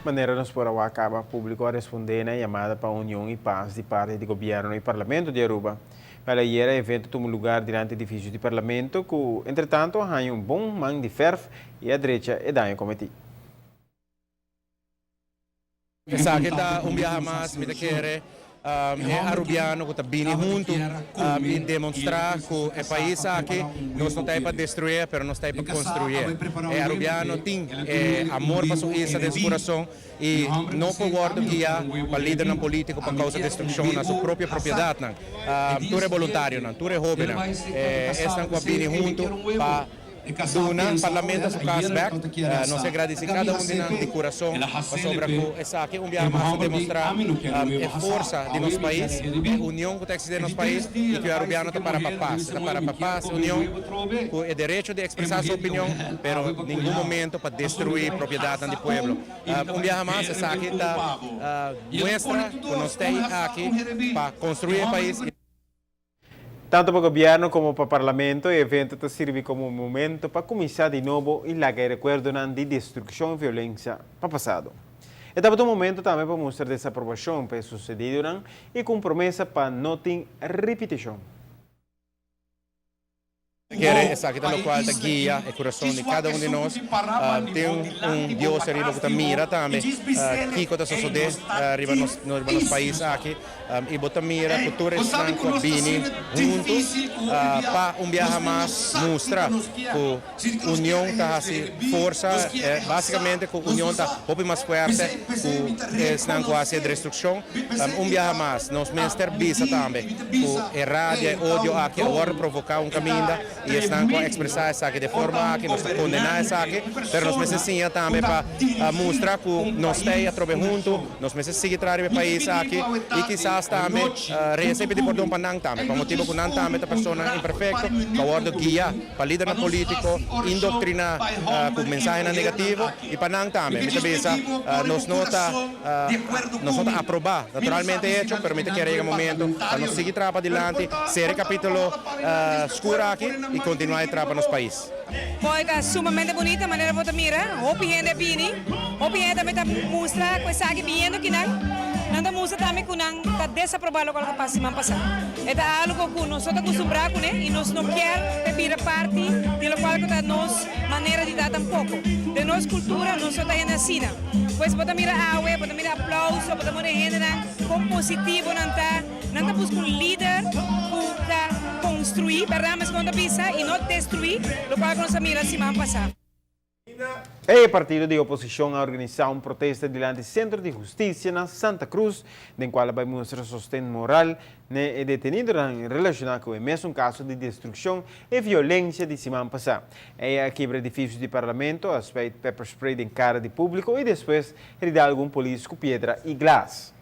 Manera nos por a caba, publico a responde na yamada pa union y paz di parti di gobierno y parlamento di Aruba. Pa ayera e evento a tuma luga dilanti edificio di parlamento, cu entre tanto a haya un bon man di verf y a drecha e daño cometi. Esaki ta un biaha mas mi ta kere e Arubiano cu ta bini hunto y demonstra cu e pais aki nos no ta ahí pa destruye pero nos ta ahí pa construye. E Arubiano tin e amor pa su isla den su curason y no por wordo guia pa lidernan politico pa causa destruccion na su propio propiedadnan. Tur e voluntarionan, tur e hobennan, esnan cu a bini hunto pa duna Parlamento su cas bek. Nos a gradeci cada un di nan di curason pasobra cu esaki un biaha mas ta demostra e forsa di nos pais, e union cu ta existi den nos pais y cu e Arubiano ta para pa paz. E ta para pa paz, union, cu e derecho di expresa su opinion, pero ningun momento pa destrui propiedadnan di pueblo. Un biaha mas esaki ta muestra cu nos ta aki pa construi e pais. Tanto pa gobierno como pa parlamento e evento ta sirbi como un momento pa cuminsa di nobo y laga e recuerdonan di destruccion y violencia pa pasado. E tabata un momento tambe pa mustra desaprobacion pa e sucedidonan y cu un promesa pa no tin ripiticion. Kere esaki ta locual ta guia e curason di cada un di nos. Tin un Dios ariba cu ta mira tambe kico ta sosode riba nos riba nos pais aki. Y bo ta mira cu tur esnan cu a bini hunto pa un biaha mas mustra cu union ta haci forsa, basicamente cu union ta hopi mas fuerte cu esnan cu haci e destruccion. Un biaha mas nos mester bisa tambe cu e rabia, e odio aki a wordo provoca un caminda y esnan cu a expresa esaki di e forma aki nos ta condena esaki, pero nos mester siña tambe pa mustra cu nos ta ey atrobe hunto. Nos mester sigui traha riba e pais aki i kisas tambe resa i pidi pordon pa nan tambe, pa motibu ku nan tambe ta personanan imperfekto ku a wòrdu guiá pa lidernan polítiko, indoktriná ku mensahenan negativo i pa nan tambe. Mi ta bisa nos no ta nos no ta aprobá naturalmente e hecho, pero mi ta kere yega momento pa nos sigui traha padilanti, sera e kapítulo skur aki i kontinuá e traha pa nos pais. Koe ta sumamente bunita manera bo ta mira hopi hende a bini, hopi hende tambe ta mustra ku esaki biniendo kinan, nan ta mustra tambe ku nan ta desaproba lokual ku a pasa siman pasa. E ta algo ku nos no ta kustumbrá kuné i nos no kier pa e bira parti di lokual ku ta nos manera di ta tampoko. Den nos kultura nos no ta hende asina. Pues bo ta mira awe, bo ta mira aplauso, bo ta mira hendenan kon positivo nan ta. Nan ta buska un lider ku ta konstruí, bèrdat mes kon ta bisa, i no destruí, lokual ku nos a mira siman pasá. E partido di oposicion a organisa un protesta dilanti Centro di Husticia na Santa Cruz, den cual a bay mustra sosten moral n'e e detenidonan relaciona cu e mesun caso di destruccion e violencia di siman pasa. Ey a kibra edificio di Parlamento, a spuit pepper spray den cara di publico y despues herida algun polis cu piedra y glas.